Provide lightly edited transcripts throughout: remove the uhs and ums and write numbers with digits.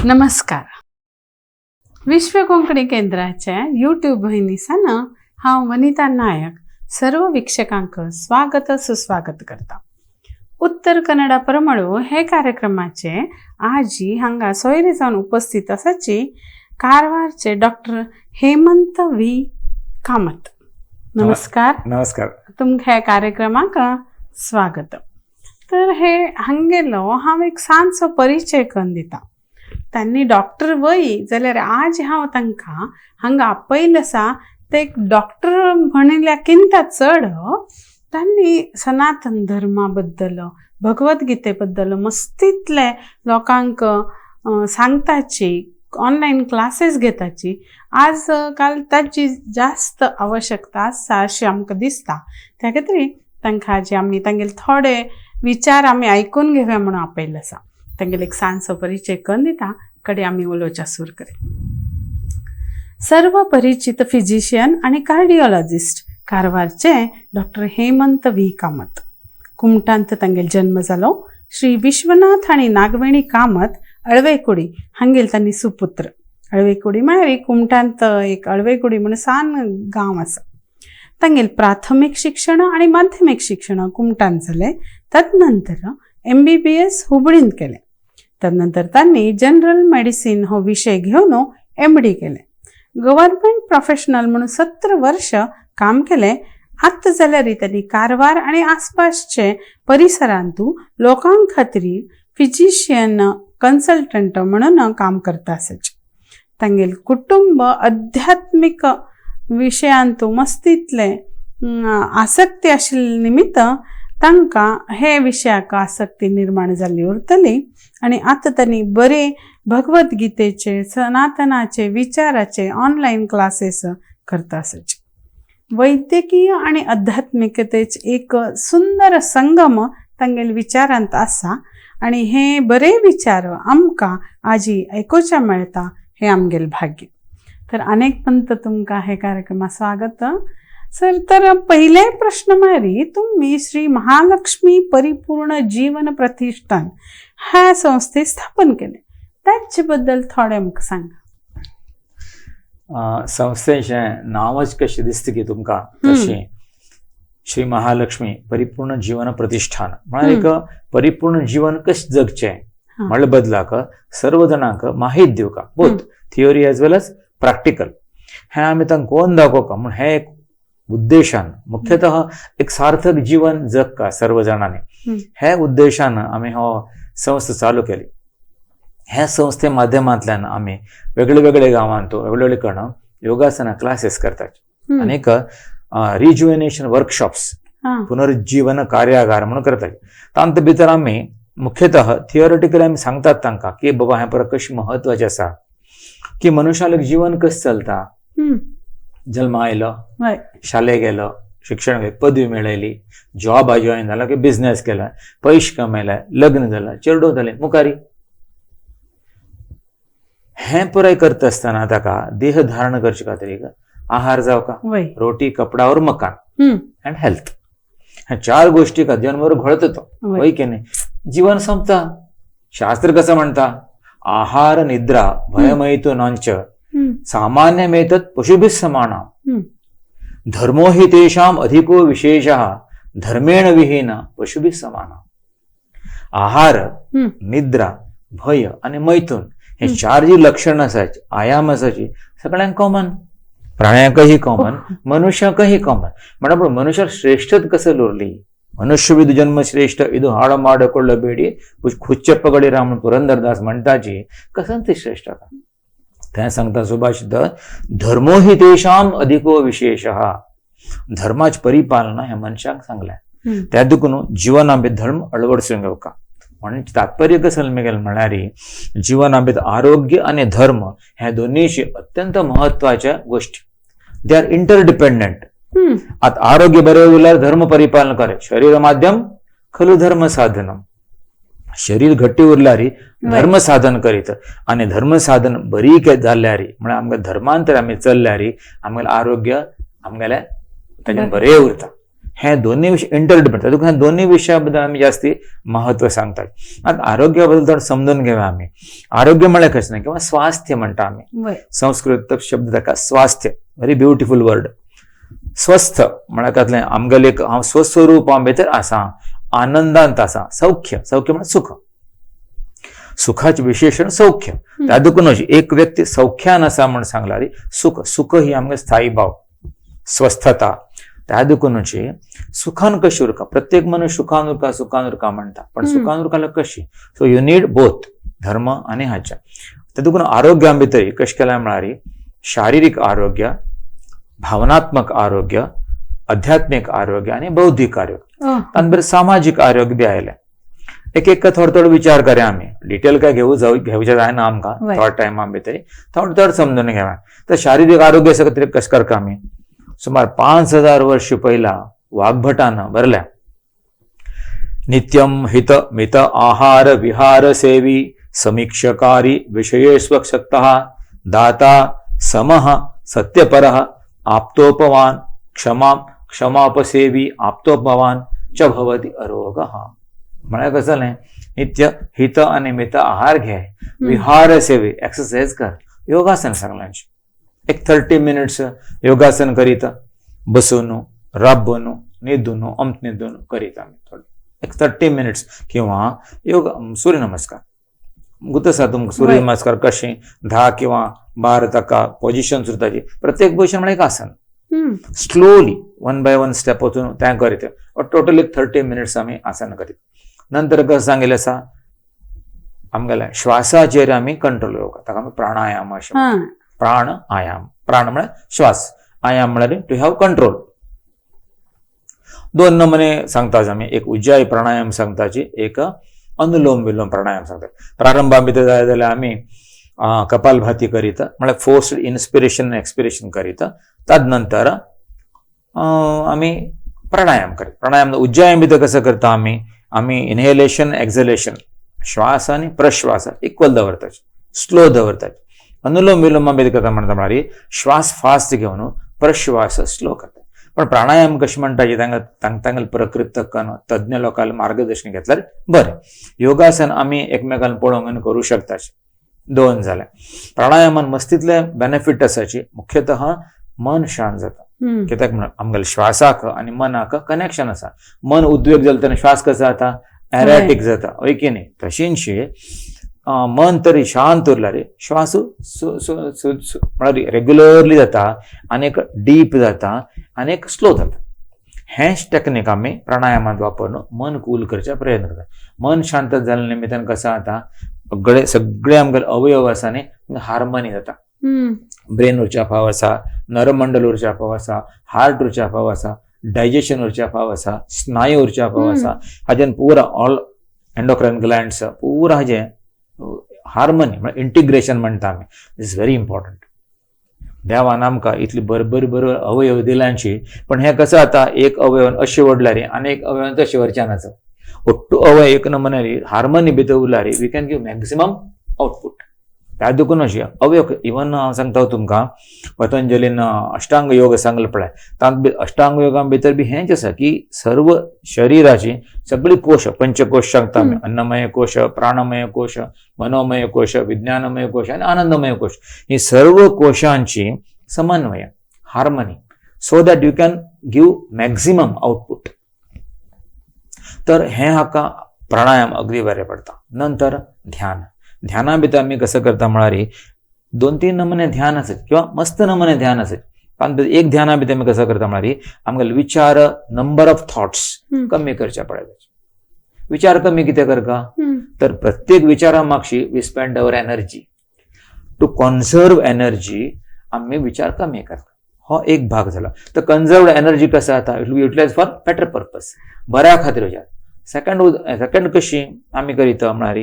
नमस्कार. विश्व कोंकणी केंद्राच्या यूट्यूब वाहिनीसान हांव वनिता नायक सर्व वीक्षकांक स्वागत सुस्वागत करता. उत्तर कन्नडा परमळू हे कार्यक्रमाचे आजी हांगा सोयरे जावन उपस्थित आसाची कारवारचे डॉक्टर हेमंत व्ही कामत. नमस्कार. नमस्कार. तुमकां ह्या कार्यक्रमाक स्वागत. तर हे हांगेलो हांव एक ल्हानसो परिचय करून दिता. तांणी डॉक्टर वय जाल्यार आज हांव तांकां हांगा आपयलें आसा ते एक डॉक्टर म्हणिल्ल्या किंता चड तांणी सनातन धर्मा बद्दल, भगवद्गीते बद्दल मस्तींतले लोकांक सांगताची, ऑनलायन क्लासीस घेताची. आज काल ताची जास्त आवश्यकता आसा अशी आमकां दिसता. त्या खातीर तांकां आजी आमी तांगेले थोडे विचार आमी आयकून घेवया म्हणून आपयलें आसा. तांगेले एक ल्हानसो परिचय करून दिता कडे आमी उलोवच्या सुरू करी. सर्व परिचित फिजिशियन आनी कार्डिओलॉजिस्ट कारवारचे डॉक्टर हेमंत व्ही कामत. कुमटांत तांगेलो जन्म जालो. श्री विश्वनाथ आनी नागवेणी कामत अळवेकुडी हांगेल तांणी सुपुत्र. अळवेकुडी म्हळ्यार कुमटांत एक अळवेकुडी म्हणून सान गांव आसा. तांगेल प्राथमीक शिक्षण आनी माध्यमीक शिक्षण कुमटांत जालें. तदनंतर एमबीबीएस हुबळींत केलें. तदनंतर तांणी जनरल मेडिसीन हो विशय घेवन एमडी केलें. गव्हर्मेंट प्रोफेशनल म्हणून 17 वर्ष काम केलें. आतां जाल्यार तांणी कारवार आनी आसपासचे परिसरांतू लोकां खातीर फिजिशियन कन्सल्टंट म्हणून काम करता आसाचे. तांगेल कुटुंब आध्यात्मीक विशयांतू मस्तींतले आसक्ती आशिल्ले निमित्त तांकां हे विशयाक आसक्ती निर्माण जाल्ली उरतली आनी आतां तांणी बरे भगवद्गीतेचे, सनातनाचे विचाराचे ऑनलायन क्लासीस करता आसाचे. वैद्यकीय आनी आध्यात्मिकतेचे एक सुंदर संगम तांगेले विचारांत आसा आनी हे बरे विचार आमकां आजी आयकुच्या मेळटा हें आमगेलें भाग्य. तर अनेक पंत तुमकां हे कार्यक्रमात स्वागत सर. तर पहिले प्रश्न म्हळ्यार तुम्ही श्री महालक्ष्मी परिपूर्ण जीवन प्रतिष्ठान ह्या संस्थे स्थापन केले, त्याचे बद्दल थोडे आमकां सांगा. संस्थेचें नांवच कशें दिसता की तुमकां तशें श्री महालक्ष्मी परिपूर्ण जीवन प्रतिष्ठान म्हळ्यार एक परिपूर्ण जीवन कशें जगचें म्हणल्या बदलाक सर्व जाणांक माहीत दिवका, both theory as well as practical. हें आमी तांकां कोण दाखोवका म्हूण हें एक उद्देशान, मुख्यतः एक सार्थक जीवन जगका सर्व जाणांनी हे उद्देशान आमी हो संस्था चालू केली. ह्या संस्थे माध्यमांतल्यान आमी वेगळे वेगळे गांवांत वेगळे वेगळे कडेन योगासना क्लासीस करतात आनीक रिज्युएनेशन वर्कशॉप्स, पुनरुज्जीवन कार्यागार म्हणून करतात. तांचे भितर आमी मुख्यतः थियोरिटिकली आमी सांगतात तांकां की बाबा हें परत कशें म्हत्वाचें आसा की मनुष्यालें जीवन कशें चलता. जल्मा आयलो, शाले गेलो, शिक्षण घेतलं, पदवी मेळयली, जॉब जॉईन झाला की बिझनेस केला, पैसे कमयले, लग्न झालं, चेडो जालें, मुखारी हें पुराय करता आसतना ताका देह धारण करचे खातीर आहार जावं का, रोटी, कपडा और मकान अँड हेल्थ, ह्या चार गोष्टी का जन्मभर घोळत तो होय की नाही, जीवन संपता. शास्त्र कसं म्हणता, आहार निद्रा भयमैथुनांच सामान्यमेतत् पशुभिः समानां धर्मो हि तेषाम अधिको विशेषः धर्मेण विहीन पशुभिः समाना. आहार, निद्रा, भय आणि मैथून हे चार जी लक्षण असायची, आयाम असायची, सगळ्यांक कॉमन, प्राण्यांकही कॉमन, मनुष्याकही कॉमन. म्हणून मनुष्य श्रेष्ठत कसं लोरली, मनुष्यविद जन्म श्रेष्ठ ಇದು ಹಾಳು ಮಾಡಿಕೊಳ್ಳಬೇಡಿ ಹುಚ್ಚಪ್ಪಗಳಿರ म्हणून पुरंदरदास म्हणताची, कसं ते श्रेष्ठ आता ते सांगता सुभाषित, धर्मो हि तेषाम अधिको विशेषः. धर्माची परिपालना ह्या मनशाक सांगलाय. त्या देखून जीवना भितर धर्म अळवडसून घेवका. म्हणून तात्पर्य कसं मेगेल म्हळ्यार जीवना भितर आरोग्य आणि धर्म ह्या दोन्हीशी अत्यंत महत्वाच्या गोष्टी, they are interdependent. आता आरोग्य बरें उरल्यार धर्म परिपालन करे, शरीर माध्यम खलु धर्म साधनम. शरीर घट्टी उरल्यार धर्म साधन करीत आणि धर्म साधन बरी जाल्यार म्हळ्यार आमकां धर्मांतर आमी चल्ल्यार आमगेलें आरोग्य आमगेलें ताजें बरें उरता. हे दोन्ही विषय इंटरडिपेंड, देखून ह्या दोन्ही विशया बद्दल आमी जास्ती महत्व सांगतात. आतां आरोग्या बद्दल थोडं समजून घेवया आमी. आरोग्य म्हळ्यार कशें न्ही किंवा स्वास्थ्य म्हणटा आमी. संस्कृत शब्द ताका स्वास्थ्य, व्हेरी ब्युटिफूल वर्ड. स्वस्थ म्हळ्यार जातलें आमगेलें एक हांव स्वस्वरूप हांव भितर आसा, आनंदांत आसा. सौख्य, सौख्य म्हळ्यार सुख, सुखाचें विशेषण सौख्य. त्या देखून एक व्यक्ती सौख्यान आसा म्हण सांगला सुख. सुख ही आमगे स्थायी भाव, स्वस्थता. त्या देखूनच सुखान कशी उरका, प्रत्येक मनीस सुखान उरका सुखान उरका म्हणटा, पण सुखान उरका कशी? सो you need both धर्म आनी हाच्या. त्या देखून आरोग्या भितर कशें केलां म्हळ्यार शारिरीक आरोग्य, भावनात्मक आरोग्य, आध्यात्मीक आरोग्य आनी बौद्धीक आरोग्य. तातूंत भितर सामाजीक आरोग्य बी आयलें. एक एक थोडो थोडो विचार करया आमी, डिटेल काय घेवू घेवचें जायना आमकां थोड्या टायमा भितर, थोडो थोडो समजून घेवया. तर शारिरीक आरोग्य खातीर कशें करता आमी? सुमार 5000 वर्ष पयला वाग्भटान बरल्या, नित्यम हित मित आहार विहार सेवी समीक्षकारी विषयेष्वशक्तः दाता समः सत्यपरः आप्तोपवान क्षमा क्षमापसेवी आप्तोपवान च भवति अरोगः. म्हळ्यार कसं जालें, नित्य हित आनी मित आहार घे, विहार सेवी एक्सरसाइज कर, योगासन सांगलां. एक 30 मिनिट्स योगासन करीत बसून, राबून, न्हिदून, अमत न्हिदून करीत आमी थोडे एक 30 मिनिट्स किंवा योग सूर्यनमस्कार. गुत आसा तुमकां सूर्यनमस्कार कशें 10 किंवा 12 ताका पोजिशन उरताची, प्रत्येक पोजिशन म्हळ्यार एक आसन. स्लोली 1 बाय 1 स्टेप वचून तें करीत टोटल एक 30 मिनिट्स आमी आसन करीत. नंतर कसं सांगिल्लें आसा आमगेल्या श्वासाचेर आमी कंट्रोल येवका, ताका आमी प्राणायाम अशें. प्राण आयाम, प्राण म्हळ्यार श्वास, आयाम म्हळ्यार टू have control. 2 नमुने सांगता आमी, एक उज्जाय प्राणायाम सांगताची, एक अनुलोम विलोम प्राणायाम सांगता. प्रारंभा भितर जाय जाल्यार आमी कपालभाती करीत, म्हळ्यार फोर्स्ड इन्स्पिरेशन एक्सपिरेशन करीत. तद नंतर आमी प्राणायाम करीत. प्राणायाम उज्जायम भितर कसं करता आमी, आमी इनहेलेशन एक्झलेशन, श्वास आनी प्रश्वास इक्वल दवरतात, स्लो दवरतात. अनुलोम विलोम भितर करता म्हणटा म्हळ्यार श्वास फास्ट घेवन प्रश्वास स्लो करता. पण प्राणायाम कशें म्हणटा तांकां तांगेले प्रकृत तज्ञ लोकांले मार्गदर्शन घेतल्यार बरें. योगासन आमी एकमेकांक पळोवंक करूं शकता. 2 जालें. प्राणायामान मस्तीतले बेनिफीट आसाची, मुख्यतः मन शांत जाता. कित्याक म्हणून आमगेल्या श्वासाक आनी मनाक कनेक्शन आसा. मन उद्वेग जालें तेन्ना श्वास कसो जाता, एरॅटीक जाता, हय की न्ही? तशींशी मन तरी शांत उरल्यार श्वास म्हळ्यार रेगुलरली जाता आनी एक डीप जाता आनी एक स्लो जाता. हेंच टेक्नीक आमी प्राणायामांत वापरून मन कूल करचे प्रयत्न करता. मन शांत जाल्ल्या निमित्तान कसो जाता, सगळे सगळे आमगेले अवयव आसा न्ही हार्मनी जाता. ब्रेन उरच्या फाव आसा, नरमंडल उरच्या फाव आसा, हार्ट उरच्या फाव आसा, डायजेशन उरच्या फाव आसा, स्नायू उरच्या फाव आसा. हाजेन पुरा ऑल एंडोक्रायन ग्लँड्स पुरा हाजें हार्मनी म्हळ्यार इंटिग्रेशन म्हणटा आमी. Is very important. देवान आमकां इतली बरोबर बरोबर अवयव दिल्यांची, पण हें कसं जाता, एक अवयव अशें व्हडल्यार आनी एक अवयव तशें व्हरच्यान आसा. ಒಟ್ಟು अवय एक नमुन्यार हार्मनी भितर उरल्यार we can give maximum output. त्या देखून अशें अवयव इवन हांव सांगता तुमकां पतंजलीन अष्टांग योग सांगले पळय, तातूंत अष्टांग योगा भितर बी हेंच आसा की सर्व शरिराची सगळी कोश, पंचकोश सांगता आमी, अन्नमय कोश, प्राणमय कोश, मनोमय कोश, विज्ञानमय कोश आनी आनंदमय कोश, ही सर्व कोशांची समन्वय, harmony, so that you can give maximum output. तर हें हाका प्राणायाम अगदी बरें पडटा. नंतर ध्यान. ध्याना भितर आमी कसं करता म्हळ्यार 2-3 नमुने ध्यान आसत किंवा मस्त नमुने ध्यान आसत. तातूंत एक ध्याना भितर आमी कसं करता म्हळ्यार आमगेले विचार, नंबर ऑफ थॉट्स कमी करचे पडटा. विचार कमी कितें करता तर प्रत्येक विचारा मागशी we spend our energy. To conserve energy आमी विचार कमी करता. हो एक भाग जाला. तर कन्झर्वड एनर्जी कसं जाता, it will utilize for better purpose, बऱ्या खातीर विचार. सेकंड कशी आमी करीत म्हळ्यार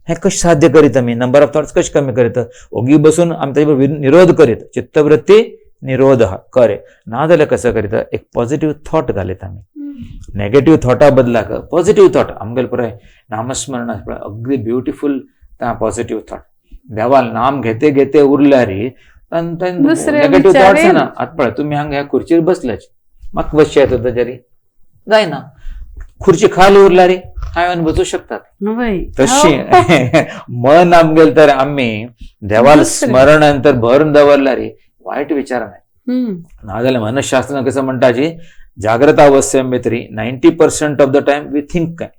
हें कशें साध्य करीत आमी, नंबर ऑफ थॉट्स कशें कमी करीत, ओगी बसून आमी ताजे निरोध करीत, चित्तवृत्ती निरोध करे. नाजाल्यार कसं करीत, एक पॉझिटिव्ह थॉट घालीत आमी, नेगेटिव्ह थॉटा बदलाक पॉझिटिव्ह थॉट. आमगेले पळय नामस्मरण पळय अगदी ब्युटिफूल पॉझिटिव्ह थॉट. देवाल नाम घेते घेते उरल्यार दुसरे नेगेटिव्ह विचार थॉट्स ना. आतां पळय तुमी हांगा ह्या खुर्चीर बसल्याच, म्हाका बसचे येता ताजेर. जायना. खुर्ची खाली उरला रे हांवें बसूं शकतात. तशी मन आमगेल तर आमी देवाला स्मरण तर भरून दवरला रे वाईट विचार नाही. नाजाल्यार मनशास्त्र कसं म्हणटाची जाग्रत अवस्थे भितरी 90% of the time we think काय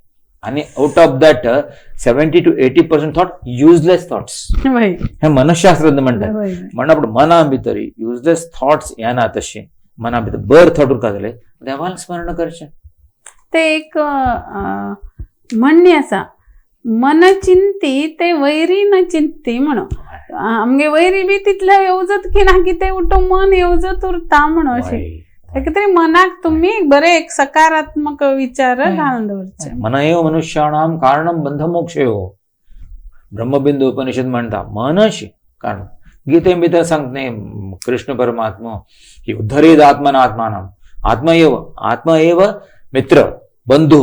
आणि out of that 70 to 80% thought useless thoughts. हे मनशास्त्र म्हणतात. म्हणून आपण मना भितरी युजलेस थॉट्स येना तशी मना भितर बर थॉट उरका जाले देवाला स्मरण करचें. ते एक म्हणणी आसा, मन चिंती ते वैरी न चिंती म्हणून. आमगे वैरी बी तितले येवजत की ना की ते उठो मन येवजत उरता म्हणून अशें तरी मनाक तुम्ही बरे एक सकारात्मक विचार घालून दवरचे. मन एव मनुष्याणाम कारणम बंध मोक्षयो. ब्रह्मबिंदू उपनिषद म्हणता मनशी कारण. गीते भितर सांगत नाही कृष्ण परमात्मा की उद्धरेद आत्मन आत्मानाम आत्मा एव आत्मा एव मित्र बंधू.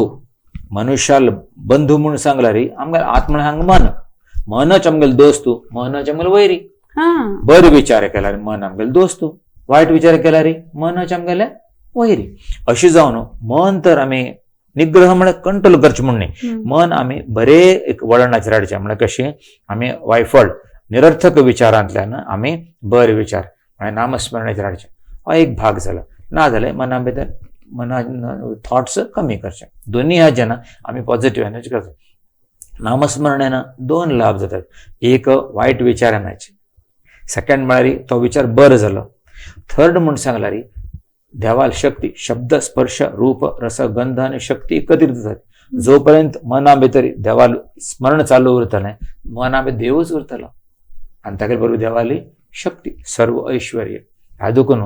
मनुष्याल बंधू म्हणून सांगला रे आमगेल आत्मा हांग मन, मनच आमगेल दोस्तू, मनच आमगेल वैरी. बर विचार केला रे मन आमगेल दोस्तू, वाईट विचार केला रे मनच आमगेले वैरी. अशी जावन मन तर आमी निग्रह म्हळ्यार कंट्रोल करचें म्हूण न्ही, मन आमी बरे एक वळणाचेर हाडचें. म्हळ्यार कशें आमी वायफळ निरर्थक विचारांतल्यान आमी बरे विचार म्हळ्यार नामस्मरणाचेर हाडचें. हो एक भाग जालो. ना जाल्यार मना भितर मना थॉट्स कमी करचे. दोन्ही ह्या जेन्ना आमी पॉझिटिव्ह एनर्जी करता. नामस्मरणान दोन लाभ जातात. एक वायट विचार येनाचे, सेकंड म्हळ्यार तो विचार बरो जालो. थर्ड म्हूण सांगल्यार देवाल शक्ती शब्द स्पर्श रूप रस गंध आनी शक्ती एकत्रित जातात. जोपर्यंत मना भितर देवाल स्मरण चालू उरतलें मना भितर देवूच उरतलो आनी तागे बरोबर देवाली शक्ती सर्व ऐश्वर्य. ह्या देखून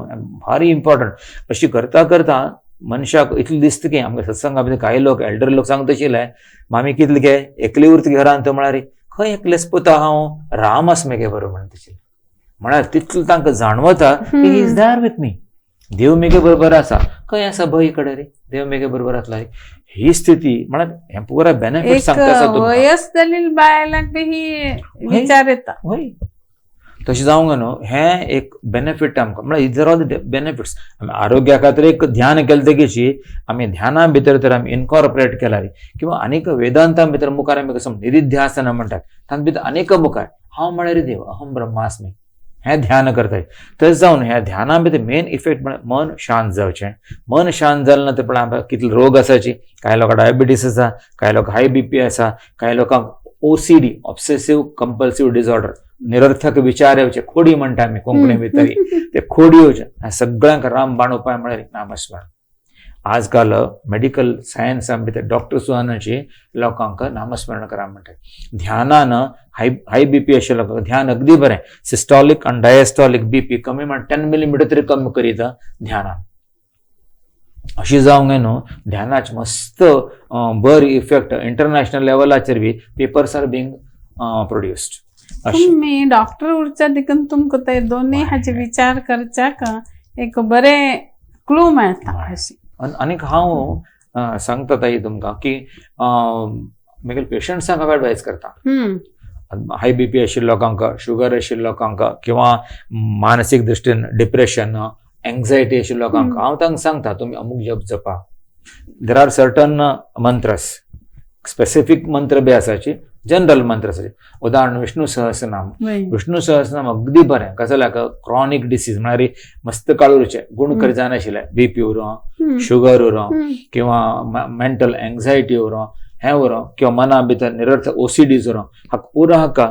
भारी इम्पॉर्टंट. अशी करता करता मनशाक इतलें दिसता की आमकां सत्संगा भितर कांय लोक एल्डर लोक सांगता आशिल्ले मामी कितले गे एकले उरता घरान तो म्हळ्यार खंय एकलेच पुता हांव राम आसा मगे बरोबर म्हणटा आशिल्लें. म्हळ्यार तितलें तांकां जाणवता की he is there with me, देव मेगे बरोबर आसा. खंय आसा भंय कडे रे देव मेगे बरोबर आसला. ही स्थिती म्हळ्यार हें पुरा बेनिफीट सांगता आसा तुमकां. वयस जाल्ली बायलांक बी ही विचार येता. हय तशें जावंक न्हू हें एक बेनिफीट आमकां. म्हळ्यार these are all the benefits. आमी आरोग्या खातीर एक ध्यान केलें तगेची आमी ध्याना भितर तर आमी इनकॉर्पोरेट केला किंवा आनीक वेदांता भितर मुखार आमी कसं निरिध्यासना म्हणटात तातूंत भितर आनीक मुखार हांव म्हळ्यार देव अहम ब्रह्मास्मी हें ध्यान करताय. तशें जावन ह्या ध्याना भितर मेन इफेक्ट म्हळ्यार मन शांत जावचें. मन शांत जालें ना तर पण आमकां कितले रोग आसाची. कांय लोकांक डायबिटीस आसा, कांय लोकांक हाय बीपी आसा, कांय लोकांक OCD obsessive compulsive disorder निरर्थक विचार येवचे खोडी म्हणटा आमी कोंकणी भितर ते खोडी येवचे. ह्या सगळ्यांक रामबाण उपाय म्हळ्यार नामस्मरण. आजकाल मेडिकल सायन्सा भितर डॉक्टर सुद्दां लोकांक नामस्मरण करा म्हणटात. ध्यानान हाय बीपी आशिल्ल्या लोकांक ध्यान अगदी बरें. सिस्टॉलिक आनी डायस्टॉलिक बीपी कमी म्हण 10 मिलीमिटर तरी कमी करीत ध्यानान. अशी जावंक न्हू ध्यानाचे मस्त बरी इफेक्ट इंटरनॅशनल लेवलाचेर बी पेपर्स are being produced. तुम्ही डॉक्टर उरच्या देखून तुमकां ते दोन्ही हाचे विचार करच्याक एक बरे क्लू मेळटा अशी. आनीक हांव सांगता ताई तुमकां की मागीर पेशंट्सांक हांव एडवायज करता. हाय बीपी आशिल्ल्या लोकांक, शुगर आशिल्ल्या लोकांक किंवा मानसीक दृश्टीन डिप्रेशन एन्झायटी आशिल्ल्या लोकांक हांव तांकां सांगता तुमी अमूक जप जपा. There are certain mantras, specific मंत्र बी आसाची, जनरल मंत्र आसाचे. उदाहरण विष्णू सहस्रनाम. विष्णू सहस्रनाम अगदी बरें. कसं लायक क्रॉनिक डिसीज म्हळ्यार मस्त काळ उरचें गुण कर जायनाशिल्लें बीपी उरो, शुगर उरो किंवा मेंटल एन्झायटी उरो, हें उरो किंवा मना भितर निरर्थ ओसीडीज उरो, हाका पुरो हाका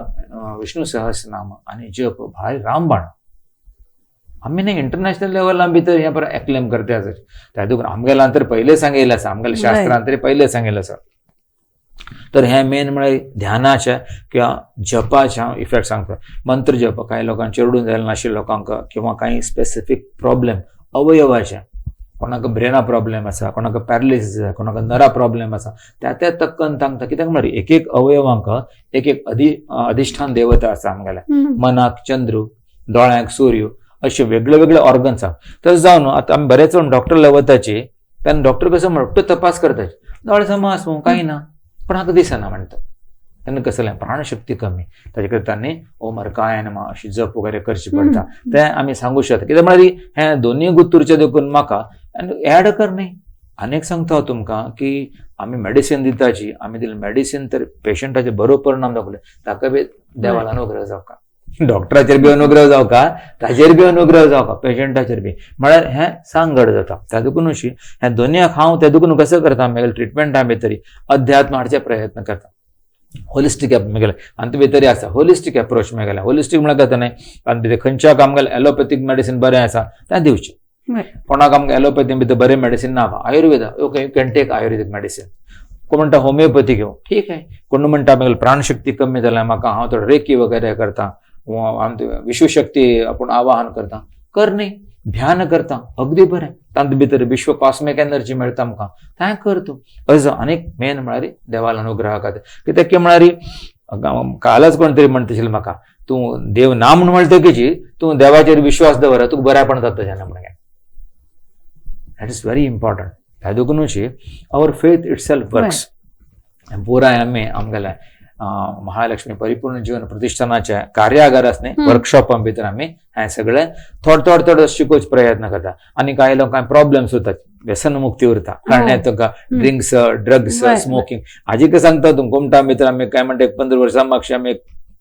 विष्णू सहस्रनाम आनी जप भारी रामबाण. आमी न्ही इंटरनॅशनल लेवला भितर हें बरें एक्लेम करता आसा. त्या देखून आमगेल्यान तर पयलें सांगिल्लें आसा, आमगेल्या शास्त्रान तरी पयलें सांगिल्लें आसा. तर हें मेन म्हळ्यार ध्यानाच्या किंवा जपाच्या इफेक्ट सांगता. मंत्र जप कांय लोकांक चेडून जालें नाशिल्ल्या लोकांक किंवा कांय स्पेसिफीक प्रॉब्लेम अवयवाचे, कोणाक ब्रेना प्रॉब्लेम आसा, कोणाक पॅरालिसीस आसा, कोणाक नरा प्रॉब्लेम आसा, त्या त्या तक्कन तांकां कित्याक म्हळ्यार एक एक अवयवांक एक एक अधिष्ठान देवता आसा आमगेल्या. मनाक चंद्र, दोळ्यांक सूर्य, अशे वेगळे वेगळे ऑर्गन्स आसा. तशें जावन आतां आमी बरेच जाण डॉक्टर वताची तेन्ना डॉक्टर कसो म्हणटा तपास करताची दोळे समा आसूं कांय ना पण हाका दिसना म्हणटा. तेन्ना कसं जालें प्राणशक्ती कमी, ताजे खातीर तांणी ओम अर्काय नमः अशी जप वगैरे करची पडटा. तें आमी सांगू शकता. कित्याक म्हळ्यार हें दोनूय गुत्तुरचें देखून म्हाका आनी एड कर न्ही आनी एक सांगता हांव तुमकां की आमी मेडिसीन दिताची, आमी दिले मेडिसीन तर पेशंटाचेर बरो परिणाम दाखयले, ताका बी देवाला अनुग्रह जावका, डॉक्टराचेर बी अनुग्रह जावका, ताजेर बी अनुग्रह जावका, पेशंटाचेर बी. म्हळ्यार हें सांगड जाता. त्या देखून अशी हें दोनूय हांव त्या देखून कसो करता, मागीर ट्रिटमेंटा भितरी अध्यात्म हाडचे प्रयत्न करता. होलिस्टीक मेगेलें आनी भितरी आसा होलिस्टीक एप्रोच मेगेलें. होलिस्टीक म्हळ्यार कशें न्ही, आनी भितर खंयच्या आमगेलें एलोपॅथीक मेडिसीन बरें आसा तें दिवचें, कोणाक आमकां एलोपॅथी भितर बरें मेडिसीन ना, Ayurveda okay you can take Ayurvedic medicine. कोण म्हणटा होमिओपॅथी घेवं, ठीक आहे. कोण म्हणटा मागीर प्राणशक्ती कमी जाल्या म्हाका, हांव थोडो रेकी वगैरे करता, विश्वशक्ती आपूण आवाहन करता, कर न्ही, ध्यान करता, अगदी बरें, तातूंत भितर विश्व कॉस्मिक एनर्जी मेळटा आमकां, तें कर तूं. असो आनीक मेन म्हळ्यार देवाला अनुग्रहा खातीर. कित्याक की म्हळ्यार कालच कोण तरी म्हणटा आशिल्लें म्हाका, तूं देव ना म्हूण म्हणटकीच तूं देवाचेर विश्वास दवर, तुका बरेपण जाता जेन्ना म्हणून. That is very important. त्या देखूनच our faith itself works. पुराय आमी आमगेल्या महालक्ष्मी परिपूर्ण जीवन प्रतिष्ठानाच्या कार्यागार न्ही, वर्कशॉपा भितर आमी हें सगळें थोडे थोडे थोडे शिकोवचो प्रयत्न करता. आनी कांय लोकांक प्रॉब्लेम्स उरतात, व्यसन मुक्ती उरता, कारण तुका ड्रिंक्स, ड्रग्स, स्मोकिंग. आजी सांगता तूं, कुमटा भितर आमी काय म्हणटा 15 वर्सां मागशे आमी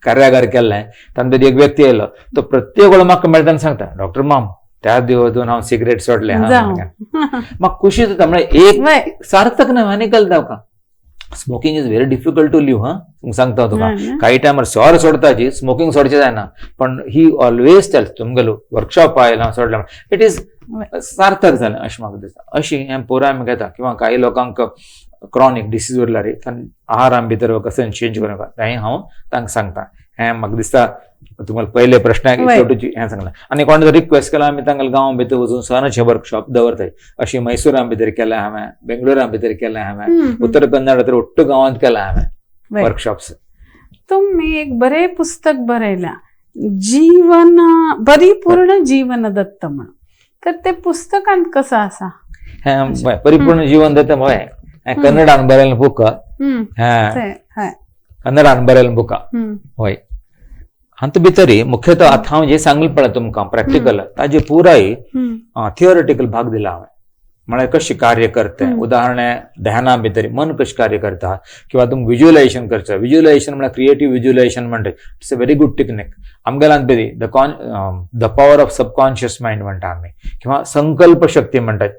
कार्यागार केल्लें, तातूंत एक व्यक्ती आयलो, तो प्रत्येक वेळा म्हाका मेळटा सांगता, डॉक्टर माम त्या दिवस हांव सिगरेट सोडले. म्हाका खुशी जाता, म्हळ्यार एक सार्थक न्हय आनी गलत का. Smoking is very difficult to leave. हा सांगता तुका, काही टायमार सोर सोडताची, स्मोकिंग सोडचें जायना, पण ही ऑलवेज टेल्स तुमगेलो वर्कशॉप आयला सोडला, it is सार्थक जालें अशें म्हाका दिसता. अशी हें पुराय आमी घेता. किंवा काही लोकांक क्रॉनीक डिसीज उरला रे, आहारान भितर कसं चेंज करूं तें हांव तांकां सांगता. हें म्हाका दिसता तुम्हाला पयले प्रश्नाक हें सांगलां. आनी कोण जर रिक्वेस्ट केला आमी तांकां गांव भितर वचून सणाचे वर्कशॉप दवरताय. अशी मैसुरा भितर केल्या हांवें, बेंगलोरा भितर केल्या हांवें, उत्तर कन्नड तर ಒಟ್ಟು गांवांत केला हांवें वर्कशॉप्स. तुम्ही एक बरें पुस्तक बरयलां, जीवन परिपूर्ण जीवन दत्त म्हणून, तर ते पुस्तकांत कसं आसा? हें परिपूर्ण जीवन दत्त हय कन्नडान बरयलें बूक, कन्नडान बरयलें बुका हय. हातूंत भितरी मुख्यतः आतां हांव जें सांगलें पळय तुमकां प्रॅक्टिकल, ताजे पुराय थियोरिटिकल भाग दिला हांवें, म्हळ्यार कशें कार्य करतें. उदाहरण ध्याना भितर मन कशें कार्य करता, किंवा तुमी विज्युअलायझेशन करचें. विज्युअलायझेशन म्हळ्यार क्रिएटीव विज्युअलायझेशन म्हणटा, it's a very good technique. आमगेल्यान भितर the power of subconscious mind म्हणटा आमी, किंवा संकल्प शक्ती म्हणटात.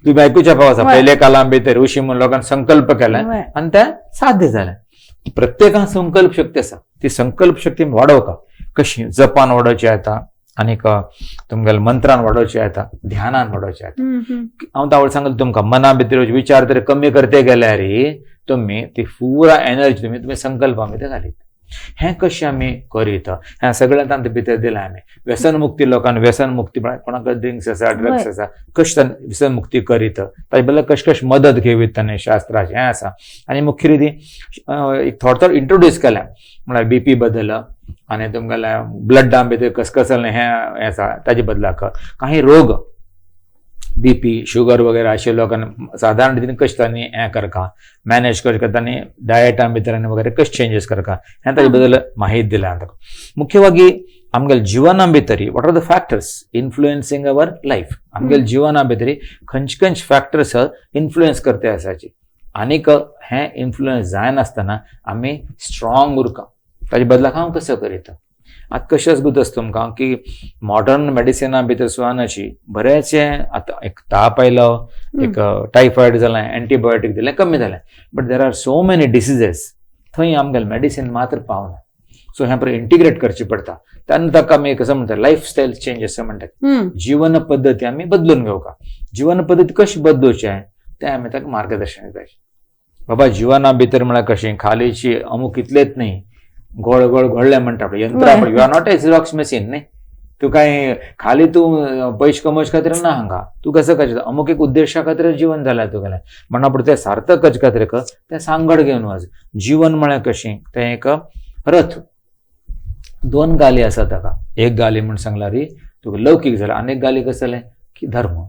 तुमी आयकुच्या पाव आसा, पयले काळां भितर ऋषी म्हूण लोकांनी संकल्प केले आनी तें साध्य जालें. प्रत्येकान संकल्प शक्ती आसा, ती संकल्प शक्ती वाडोवका कशी, जपान वाडोवची येता, आनीक तुमगेल्या मंत्रान वाडोवची येता, ध्यानान वाडोवची येता. हांव तावळ सांगता तुमकां, मना भितर विचार तर कमी करते गेल्यार तुमी ती पुरा एनर्जी तुमी तुमी संकल्पा भितर घालीत. हें कशें आमी करीत हें सगळें तांचे भितर दिलां आमी. व्यसन मुक्ती, लोकांक व्यसन मुक्ती म्हळ्यार कोणाक ड्रिंक्स आसा, ड्रग्स आसा, कशें व्यसन मुक्ती करीत, ताजे बदला कशें कशें मदत घेवीत ताणें शास्त्राचें हें आसा. आनी मुख्य रिती एक थोडो थोडो इंट्रोड्यूस केलें, म्हळ्यार बीपी बदल आनी तुमगेलें ब्लड भितर कसकसलें हें आसा ताजे बदलाक काही रोग बीपी शुगर वगैरे अशे लोकांना साधारण रितीन कशें तांणी हें करका, मॅनेज करका, तांणी डायटा भितर आनी वगैरे कशें चेंजीस करका, हें ताजे बद्दल माहिती दिल्या ताका. मुख्य आमगेल्या जिवना भितर what are the factors influencing our life, आमगेल्या जिवना भितर खंयचे खंयचे फॅक्टर्स इन्फ्लुएन्स करते आसाची, आनीक हें इन्फ्लुएन्स जायनासतना आमी स्ट्रॉंग उरका, ताजे बदलाक हांव कसो करीत. आतां कशें आसा आसता तुमकां की मॉडर्न मेडिसिना भितर सुद्दां अशी बरेचशे आतां एक ताप आयलो, एक टायफॉयड जालें, एंटीबायोटीक दिलें, कमी जालें, but there are so many diseases थंय आमगेलें मेडिसीन मात्र पावना. सो हें पळय इंटिग्रेट करचें पडटा. तेन्ना ताका आमी कसं म्हणटा लायफस्टायल चेंज अशें म्हणटात, जीवन पद्दती आमी बदलून घेवका. जीवन पद्दती कशी बदलुचें तें आमी ताका मार्गदर्शन दिताचे. बाबा जिवना भितर म्हळ्यार कशें खालीची अमूक इतलेच न्ही, गोळ गोळ घोळ्ळें म्हणटा पळय यंत्र, you are not a Xerox machine न्ही, तूं काय खाली तूं पयशे कमोवचे खातीर ना हांगा, तूं कसं करचें अमूक एक उद्देशा खातीर जीवन जालां तुगेलें, म्हणून पूण तें सार्थक करचे खातीर तें सांगड घेवन वच. जीवन म्हळ्यार कशें तें एक रथ, दोन गाली आसा ताका, एक गाली म्हण सांगला रे तुका लौकीक जालें, आनी एक गाली कसं जालें की धर्म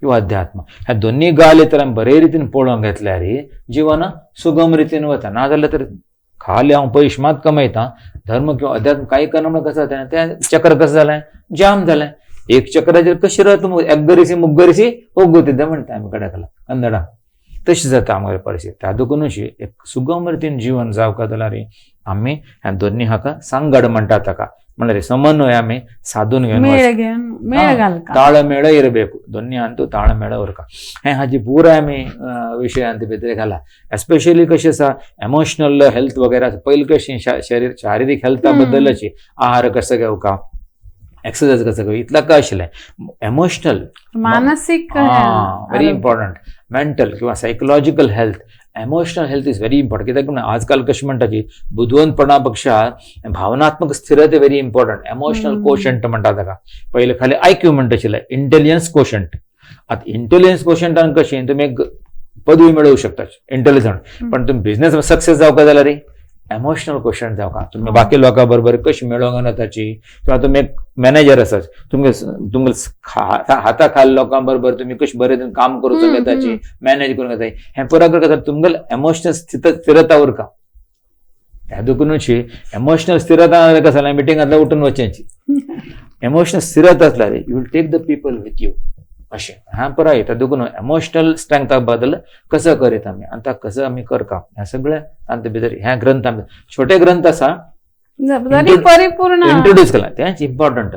किंवा अध्यात्म. ह्या दोन्ही गाली तर आमी बरे रितीन पळोवंक घेतल्यार जीवन सुगम रितीन वता. ना जाल्यार तर खाली हांव पयशे मात कमयता, धर्म किंवा अध्यात्म काही करना म्हणल्यार कसं जालें, तें चक्र कसं जालें, जाम जालें. एक चक्राचेर कशी रावता एग्गरिसी मुग्गरिसी ओग्गोतिद्दा म्हणटा आमी कडाकला कन्नडा तशी जाता आमगेली परिस्थिती. त्या देखूनशी एक सुगम रितीन जीवन जावका जाल्यार आमी ह्या दोन्ही हाका सांगड म्हणटा ताका म्हणल्यार समन्वय आमी साधून घेवन ताळमेळ इरಬೇಕು दोन्ही अंतू ताळमेळ उरका. हें हाजी पुराय आमी विशयांत भितर घाला. एस्पेशली कशें आसा एमोशनल हेल्थ वगैरे पयलीं कशी शारिरीक हेल्था बद्दलची आहार कसो घेवका एक्सरसाइज कसो घेवका इतला काय आशिल्लें. एमोशनल मानसीक व्हेरी इम्पॉर्टंट मेंटल किंवा psychological health emotional health is very important. कित्याक म्हणून आजकाल कशें म्हणटा की बुदवंतपणा पेक्षा भावनात्मक स्थिरता व्हेरी इम्पॉर्टंट. एमोशनल कोशंट म्हणटा ताका पयले खाली आयक्यू म्हणटा आशिल्लें इंटेलिजन्स कोशंट. आतां इंटेलिजन्स कोशंटान कशें तुमी एक पदवी मेळोवंक शकता इंटेलिजंट, पण तुमी बिझनेस सक्सेस जावका जाल्यार एमोशनल क्वेश्चन जावका तुमी बाकी लोकां बरोबर कशी मेळोवंक ताची किंवा तुमी एक मॅनेजर आसात तुमगे तुमगे हाता खाल लोकां बरोबर तुमी कशी बरे काम करूंक शकता ताची मॅनेज करूंक जाय हें पुराय करता तुमगेले एमोशनल स्थिरता उरका. ह्या देखूनच एमोशनल स्थिरता कसं जाल्यार मिटिंगांतल्यान उठून वचची. एमोशनल स्थिरता आसल्यार you will take the people with you अशें हा पुराय येता. देखून एमोशनल स्ट्रेंथा बद्दल कसो करीत आमी आनी ताका कसो आमी करता ह्या सगळें तांचे भितर ह्या ग्रंथ आमी छोटे ग्रंथ आसा परिपूर्ण इंट्रोड्यूस केला तेंच इम्पॉर्टंट.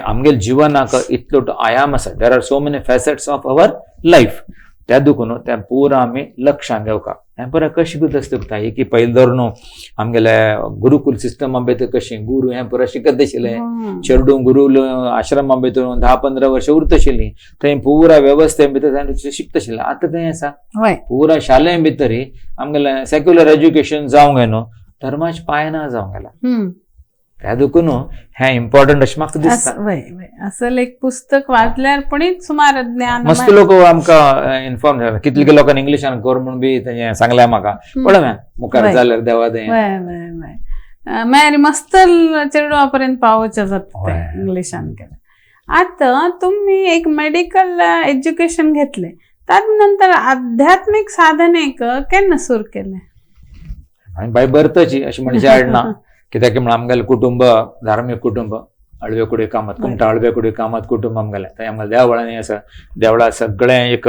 आमगेले जिवनाक इतलो आयाम आसा there are so many facets of our life. त्या देखून त्या पुरा आमी लक्षांत घेवका. हें पुरा कशें कितें आसता की पयलीं धरून आमगेले गुरुकुल सिस्टमा भितर कशें गुरू हें पुरा शिकत आशिल्लें चेडूं गुरु आश्रमा भितर 10-15 वर्सां उरता आशिल्लीं थंय पुरा वेवस्थे भितर शिकता आशिल्लें. आतां थंय आसा पुरा शाले भितर आमगेलें सेक्युलर एज्युकेशन जावंक जाय न्हू धर्माचे पांय ना जावंक गेला. त्या देखून हें इम्पॉर्टंट अशें म्हाका दिसता. असल एक पुस्तक वाचल्यार पण सुमार ज्ञान मस्त लोक आमकां इन्फॉर्म जाला कितले लोकांनी इंग्लिशान कर म्हूण बी तेजें सांगलें म्हाका पळय मुखार जाल्यार देवा तें मागीर मस्त चेडवा पर्यंत पावोवचें जाता तें इंग्लिशान केलें. आतां तुमी एक मेडिकल एज्युकेशन घेतलें ताजे नंतर आध्यात्मीक साधनेक केन्ना सुरू केलें? हांवें बाय बर्थची अशें म्हणचे हाडना कित्याक म्हण आमगेलें कुटुंब धार्मीक कुटुंब अळवेकुडी कामत कुमटा अळवेकुडी कामत कुटुंब आमगेलें थंय आमगेलें देवळांनी आसा देवळां सगळें एक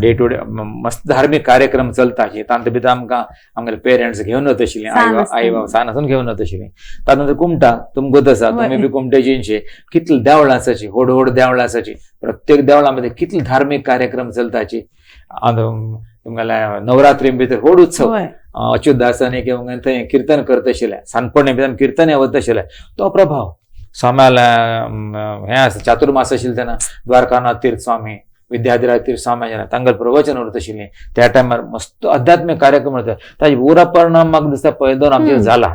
डे टू डे मस्त धार्मीक कार्यक्रम चलता तांचे भितर आमकां आमगेले पेरंट्स घेवन वता आशिल्लीं आई बाबा सान आसून घेवन वता आशिल्लीं. तातूंत नंतर कुमटा तुमकां आसा तुमी बी कुमटेची कितली देवळां आसाची व्हड व्हड देवळां आसाची प्रत्येक देवळां भितर कितले धार्मीक कार्यक्रम चलताची. तुमगेले नवरात्री भितर व्हड उत्सव अच्युत दासांनी किंवा थंय किर्तन करता आशिल्लें सानपणे भितर किर्तन वता आशिल्लें तो प्रभाव स्वाम्याला हें आसा चातुर्मास आशिल्लें तेन्ना द्वारकानाथ तीर्थ स्वामी विद्याधिराज तीर्थ स्वामी तांगेलें प्रवचन उरता आशिल्लें त्या टायमार मस्त अध्यात्मीक कार्यक्रम उरता ताजे पुरा परिणाम म्हाका दिसता पयले दोन आमचेर जाला.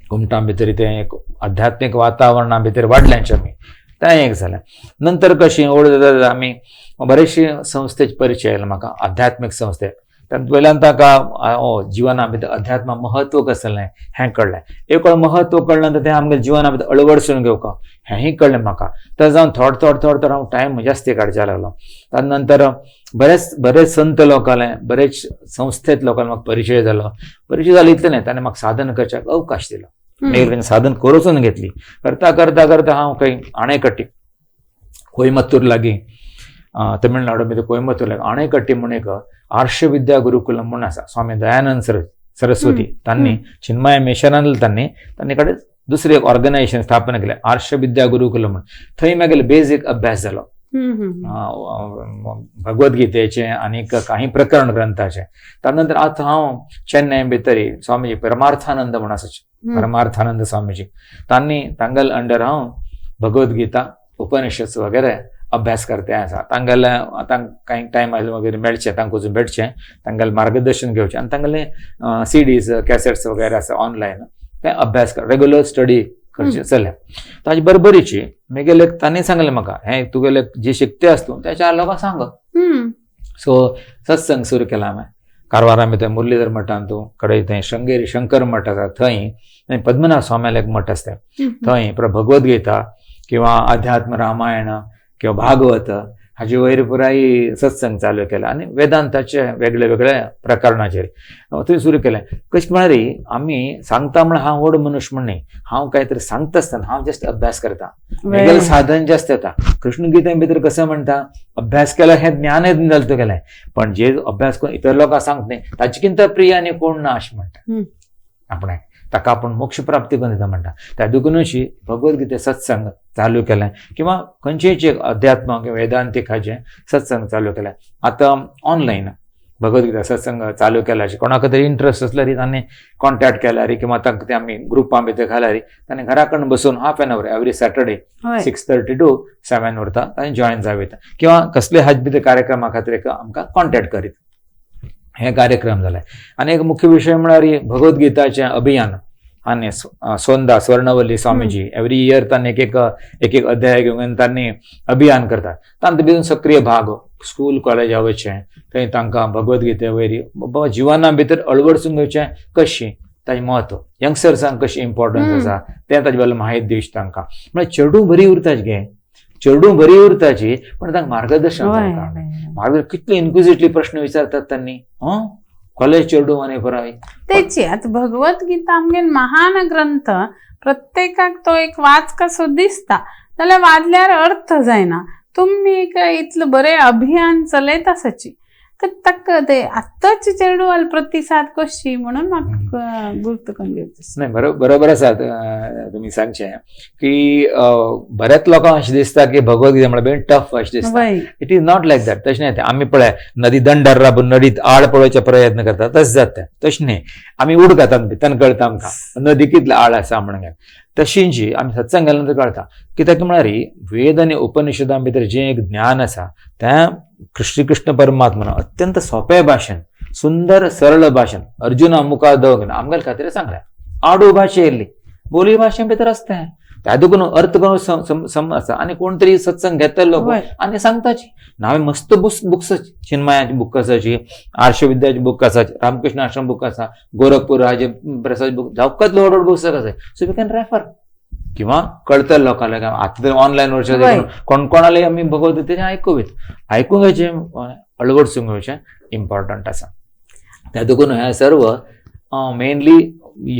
कुमटां भितर तें एक अध्यात्मीक वातावरणा भितर वाडलें आमी तें एक जालें. नंतर कशें व्हड जाता आमी बरेचशे संस्थेचे परिचय आयलो म्हाका अध्यात्मीक संस्थे वयल्यान ताका जिवना भितर अध्यात्मा महत्व कसलें हें कळ्ळें. एक वेळ महत्व कळ्ळें तें आमगेल्या जिवना भितर अळवडसून घेवका हेंय कळ्ळें म्हाका. तर जावन थोडो थोडो थोडो थोडो हांव टायम जास्ती काडच्या लागलो. ताजे नंतर बरेच बरेच संत लोकांले बरेच संस्थेत लोकांले म्हाका परिचय जालो. परिचय जालो इतलें न्हय ताणें म्हाका साधन करच्याक अवकाश दिलो. मागीर साधन करूचून घेतली करता करता करता हांव खंय आणेकट्टी कोयमत्तूर लागीं तमिळनाडू भितर कोयमत्तूर लागीं आणेकट्टी म्हूण एक आर्षविद्या गुरुकुलम म्हूण आसा स्वामी दयानंद सरस्वती तांणी चिन्मय मिशनांतले तांणी तांणी कडेन दुसरें एक ऑर्गनायझेशन स्थापन केलें आर्षविद्या गुरुकुलम म्हूण. थंय मागीर बेजीक अभ्यास जालो भगवद्गीतेचे आनी काही प्रकरण ग्रंथाचे. ताजे नंतर आतां हांव चेन्नय भितर स्वामीजी परमार्थानंद म्हूण आसा परमार्थानंद स्वामीजी तांणी तांगेले अंडर हांव भगवद्गीता उपनिषद वगैरे अभ्यास करते आसा. तांगेले आतां कांय टायम आयलो वगैरे मेळचें तांकां वचून भेटचें तांगेलें मार्गदर्शन घेवचें आनी तांगेले सीडीज कॅसेट्स वगैरे आसा ऑनलायन ते अभ्यास रेगुलर स्टडी करचे चल्ल्या. ताजे बरोबरीची मागीर तांणी सांगलें म्हाका हें तुगेलें जे शिकते आसा तूं त्या चार लोकांक सांग. सो सत्संग सुरू केला हांवें कारवारा भितर मुरलीधर मठांत कडेन थंय शृंगेरी शंकर मठ आसा थंय पद्मनाभ स्वाम्याले एक मठ आसता थंय भगवद्गीता किंवा अध्यात्म रामायण किंवा भागवत हाजे वयर पुराय सत्संग चालू केला आनी वेदांताचे वेगळे वेगळे प्रकरणाचेर थंय सुरू केलें. कशें म्हळ्यार आमी सांगता म्हळ्यार हांव व्हड मनुष्य म्हण न्ही, हांव काय तरी सांगता आसतना हांव जस्ट अभ्यास करता, म्हगेलें साधन जास्त येता. कृष्ण गीते भितर कसं म्हणटा, अभ्यास केला हें ज्ञान जालें तुगेलें, पण जे अभ्यास करून इतर लोकांक सांगत न्ही ताचे किंत प्रिय आनी कोण ना अशें म्हणटा आपणाक, ताका आपूण मोक्ष प्राप्ती करून दिता म्हणटा. त्या देखूनशी भगवद्गीते सत्संग चालू केलें किंवा खंयचेय एक अध्यात्म किंवा वेदांतीक हाजें सत्संग चालू केलें. आतां ऑनलायन भगवद्गीता सत्संग चालू केला, कोणाक तरी इंट्रस्ट आसल्यार तांणी कॉन्टॅक्ट केल्यार किंवा तांकां ते आमी ग्रुपां भितर घाल्यार तांणी घरा कडून बसून half an hour every Saturday 6:30 to 7 वरता तांणी जॉयन जावं येता किंवा कसले हाज भितर कार्यक्रमा खातीर आमकां कॉन्टॅक्ट करीत हे कार्यक्रम जाले. आनी एक मुख्य विशय म्हळ्यार भगवद्गीताचें अभियान आनी सोंदा स्वर्णवल्ली स्वामीजी एवरी इयर तांणी एक एक एक एक अध्याय घेवन तांणी अभियान करतात. तांचे भितर सक्रिय भाग स्कूल कॉलेजा वयचें थंय तांकां भगवद्गीते वयर बाबा जिवना भितर अळवडसून घेवचें कशी ताजें म्हत्व यंगस्टर्सांक कशी इम्पॉर्टन्स आसा तें ताजे बद्दल माहिती दिवची तांकां. म्हळ्यार चेडूं बरी उरताच गे, चेडूं बरी उरताची पण तांकां मार्गदर्शन तांकां मार्गदर्शन कितले इन्क्विजिटली प्रश्न विचारतात तांणी. कॉलेज चेडूं आनी पुराय तेची आतां भगवद्गीता आमगेल महान ग्रंथ, प्रत्येकाक तो एक वाच कसो दिसता जाल्यार वाचल्यार अर्थ जायना. तुमी एक इतलें बरें अभियान चलयत आसाची तर ताका ते आत्ताचे चेडवाल प्रतिसाद कशी म्हणून म्हाका गुर्त करून घेवचें. नाही, बरोबर आसा तुमी सांगचें की बऱ्याच लोकांक अशें दिसता की भगवद्गीता म्हळ्यार बेन टफ अशें दिसता. It is not like that. तशें न्ही, आमी पळय नदी दंडार राबून नदीत आड पळोवचे प्रयत्न करता तशें जाता, तशें न्ही. आमी उडकातात भितर कळटा आमकां नदी कितली आड आसा म्हणून. तशींची आमी सत्संग गेल्या नंतर कळटा कित्याक म्हळ्यार वेद आनी उपनिषदां भितर जें एक ज्ञान आसा तें श्रीकृष्ण परमात्मान अत्यंत सोंपे भाशेन सुंदर सरळ भाशेन अर्जुना मुखार दवरून आमगेले खातीर सांगलें. आडू भाशे येयल्ली बोली भाशे भितर आसता त्या देखून अर्थ करून सम आसा. आनी कोण तरी सत्संग घेतले लोक आनी सांगताची हांवें मस्त बुक्स चिन्मयाची बुक आसाची, आर्षविद्याची बुक आसाची, रामकृष्ण आश्रम बुक आसा, गोरखपूर हाजे प्रसाद बुक, जावकात व्हड व्हड पुस्तक आसा. सो we can refer किंवा कळतले लोकांक. आतां तर ऑनलायन वर्ष कोण कोणाले आमी भगवद्गीतेचें आयकूं आयकूंक घेवचें अळवडसून घेवचें इम्पॉर्टंट आसा. त्या देखून हें सर्व मेनली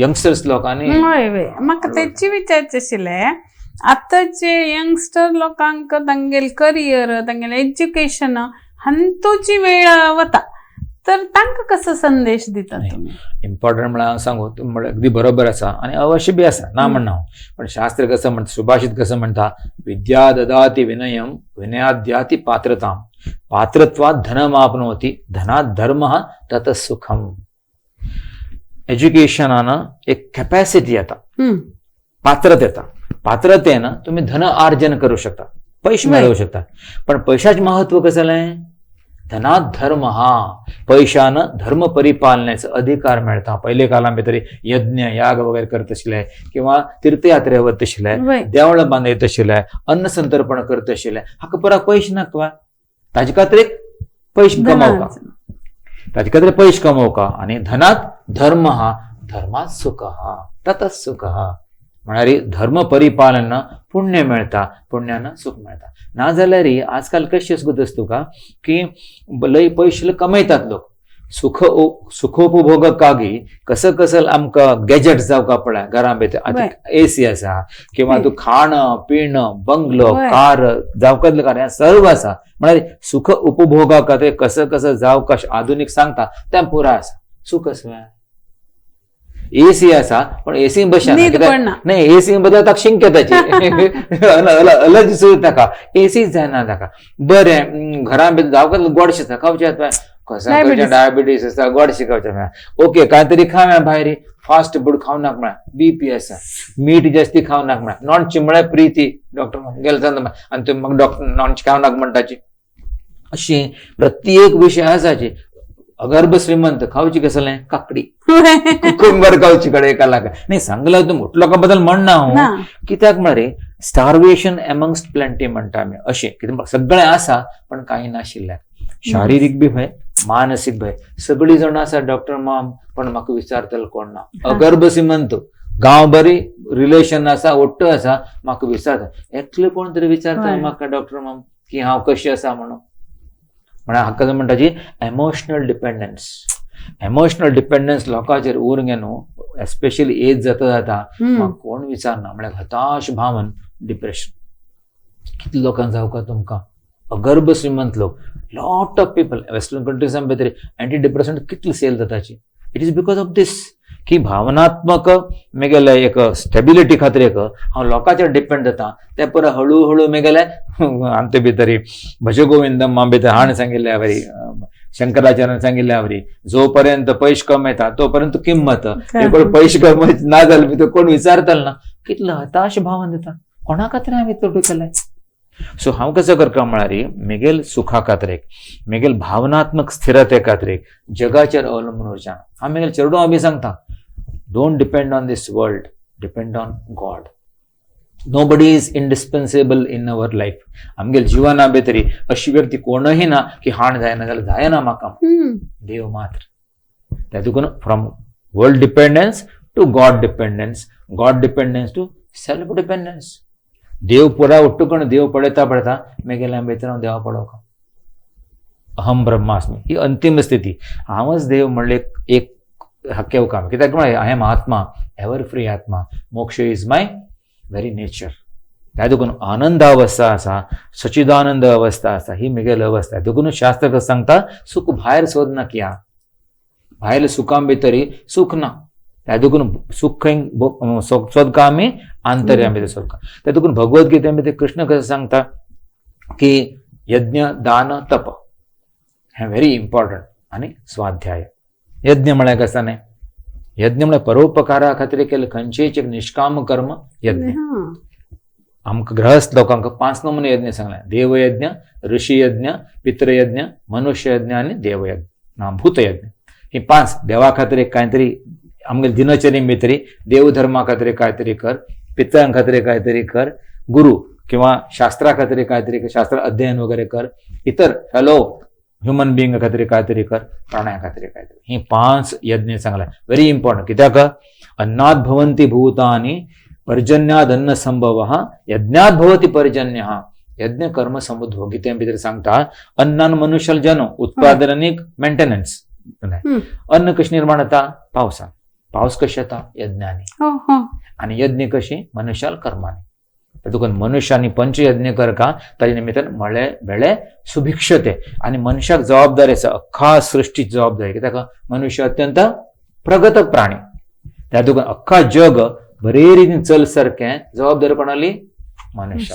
यंगस्टर्स लोकांनी. म्हाका तेची विचारचें आशिल्लें, आतांचे यंगस्टर लोकांक तांगेले करियर तांगेलें एज्युकेशन हांतूची वेळ वता तर तांकां कसो संदेश दिता तुमी? इम्पॉर्टंट म्हळ्यार हांव सांगू म्हळ्यार अगदी बरोबर आसा आनी अवश्य बी आसा, ना म्हणना हांव. पण शास्त्र कसं म्हणटा, सुभाषित कसं म्हणटा, विद्या ददाती विनयम विनयाद्याती पात्रताम पात्रत्वात धनमापनोती धनात धर्म तत सुखम. एज्युकेशनान एक कॅपॅसिटी येता, पात्रता येता, पात्रतेन तुमी धन आर्जन करू शकता, पैसे मेळोवं शकता. पण पैशाचें महत्व कसं जालें, धनात धर्म हा, पैशान धर्म परिपालण्याचा अधिकार मेळटा. पयले काळां भितर यज्ञ याग वगैरे करत आशिल्ले किंवा तीर्थयात्रे वत आशिल्ले, देवळां बांदयत आशिल्ले, अन्न संतर्पण करत आशिल्ले. हाका पुरा पयशे नाका, ताजे खातीर एक पयशे कमोवका, ताजे खातीर पयशे कमोवका. आनी धनात धर्म हा, धर्मात सुख हा, ततच सुख हा. म्हळ्यार धर्म परिपालन पुण्य मेळटा, पुण्यान सुख मेळटा. नाजाल्यार आजकाल कशी गत आसता तुका की लय पयशे कमयतात लोक, सुख सुखोपभोग कागी कसं कसं आमकां गॅजेट जावका पळय घरां भितर आतां एसी आसा किंवा तूं खाणं पिणं बंगलो कार जावका कार हें सर्व आसा. म्हळ्यार सुख उपभोगा खातीर कसं कसं जावका आधुनीक सांगता तें पुराय आसा. सुख कसं एसी आसा पण एसी बशा नाही, एसी बदल ताका शिंक येताची अलर्जी सुरू ताका, एसी जायना ताका. बरें घरां भितर जावका गोडशें खावचें, कसं डायबिटीस आसा गोडशें खावचें, ओके काय तरी खाव्या भायर फास्ट फूड खावं नाका म्हळ्यार बीपी आसा, मीठ जास्ती खावं नाका म्हळ्यार नॉनची म्हळ्यार प्रिती डॉक्टर गेले सांगता आनी तुमी म्हाका डॉक्टर नॉनची खावं नाका म्हणटाची. अशी प्रत्येक विशय आसाची. अगर्भ श्रीमंत खावची कसलें काकडी कुकुंबर खावची कडे एका लागा नाही सांगला तूं मोठो लोकां बद्दल म्हणना हांव, कित्याक म्हळ्यार स्टार्वेशन एमंगस्ट प्लेंटी म्हणटा आमी, अशें कितें सगळें आसा पण कांय नाशिल्लें. शारिरीक बी भंय, मानसीक भंय, सगळीं जाणां आसा डॉक्टर माम पण म्हाका विचारतलो कोण ना. अगर्भ श्रीमंत गांव बरी रिलेशन आसा, ओट्ट आसा, म्हाका विचारता एकले कोण तरी विचारता म्हाका डॉक्टर माम की हांव कशी आसा म्हणून. म्हळ्यार हाका म्हणटा जी एमोशनल डिपेंडन्स. एमोशनल डिपेंडन्स लोकांचेर उरूंक न्हू, एस्पेशली एज जाता जाता म्हाका कोण विचारना, म्हळ्यार हताश भावन, डिप्रेशन. कितले लोकांक जावका तुमकां अगर्भ श्रीमंत लोक, lot of people western कंट्रीजां भितर एंटी डिप्रेसंट कितले sale जाताची. It is because of this की भावनात्मक मेगेले एक स्टेबिलिटी खातीर एक हांव लोकांचेर डिपेंड जाता. ते परत हळू हळू मेगेले आमचे भितर भज गोविंदम भितर हाणें सांगिल्ल्या वरी, शंकराचार्यान सांगिल्ल्या वरी, जो पर्यंत पैश कमयता तो पर्यंत किंमत, कोण पैश कमयत ना जाल्यार भितर कोण विचारतलो ना, कितलो हताश भावन दिता. कोणा खातीर हांवें इतलो केलें. सो हांव कसो करता म्हळ्यार मेगेल सुखा खातीर, मेगेल भावनात्मक स्थिरते खातीर जगाचेर अवलंबून उरचें. हांव मेगेल चेडूं बी सांगता, don't depend on this world, depend on God. Nobody is indispensable in our life. आमगेल जिवना भितरी अशी व्यक्ती कोणही ना की हाण जायना जाल्यार जायना म्हाका, देव मात्र. त्या देखून from world dependence to God dependence, God dependence to self dependence. देव पुरा उट्टूकण देव पळयता पळयता मेगेल्या भितर हांव देवा पळोवका. अहम ब्रह्मास्मी ही अंतिम स्थिती. हांवच देव म्हणले एक हक्केव काम. कित्याक म्हळ्यार I am आत्मा, एवर फ्री आत्मा, मोक्ष is my very nature. त्या देखून आनंदावस्था आसा, सचिदानंद अवस्था आसा, ही मेगेल अवस्था. देखून शास्त्र कसं सांगता, सुख भायर सोदना किया, भायले सुखां भितरी सुख ना. त्या देखून सुख खंय सोदका आमी आंतर्या भितर सोदका. त्या देखून भगवद्गीते भितर कृष्ण कसं सांगता की यज्ञ दान तप हें व्हेरी इम्पॉर्टंट आनी स्वाध्याय. यज्ञ म्हळ्यार कसं न्ही, यज्ञ म्हळ्यार परोपकारा खातीर केल्लें खंयचेय एक निष्काम कर्म यज्ञ. आमकां गृहस्थ लोकांक 5 नमुने यज्ञ सांगले, देवयज्ञ, ऋषी यज्ञ, पितृयज्ञ, मनुष्ययज्ञ आनी देवयज्ञ ना भूतयज्ञ. ही 5 देवा खातीर एक कांयतरी आमगेले दिनचर्ये भितरी देवधर्मा खातीर कांयतरी कर, पितरां खातीर कांयतरी कर, गुरु किंवा शास्त्रा खातीर कांयतरी शास्त्र अध्ययन वगैरे कर, इतर फेलो ह्युमन बिंग खातीर कांयतरी कर, प्राण्या खातीर कांयतरी. ही 5 यज्ञ सांगले, व्हेरी इम्पॉर्टंट. कित्याक अन्नाद भवंती भूतानि पर्जन्याद अन्न संभव यज्ञात भवती पर्जन्य यज्ञ कर्म समुद्भव. गीते भितर सांगता अन्नान मनुष्य जन्म, उत्पादन आनी मेंटेनन्स. अन्न कशें निर्माण जाता पावसान, पावस कशें येता यज्ञानी, आनी यज्ञ कशी मनुष्याल कर्मानी. तुका मनुष्यानी पंचयज्ञ करका ताजे निमित्तान मळे बेळे सुभिक्षते. आनी मनशाक जबाबदारी आसा, अख्खा सृश्टीची जबाबदारी. कित्याक मनुष्य अत्यंत प्रगत प्राणी, त्या तुका अख्खा जग बरे रितीन चल सारकें जबाबदारी कोणाली मनुष्य.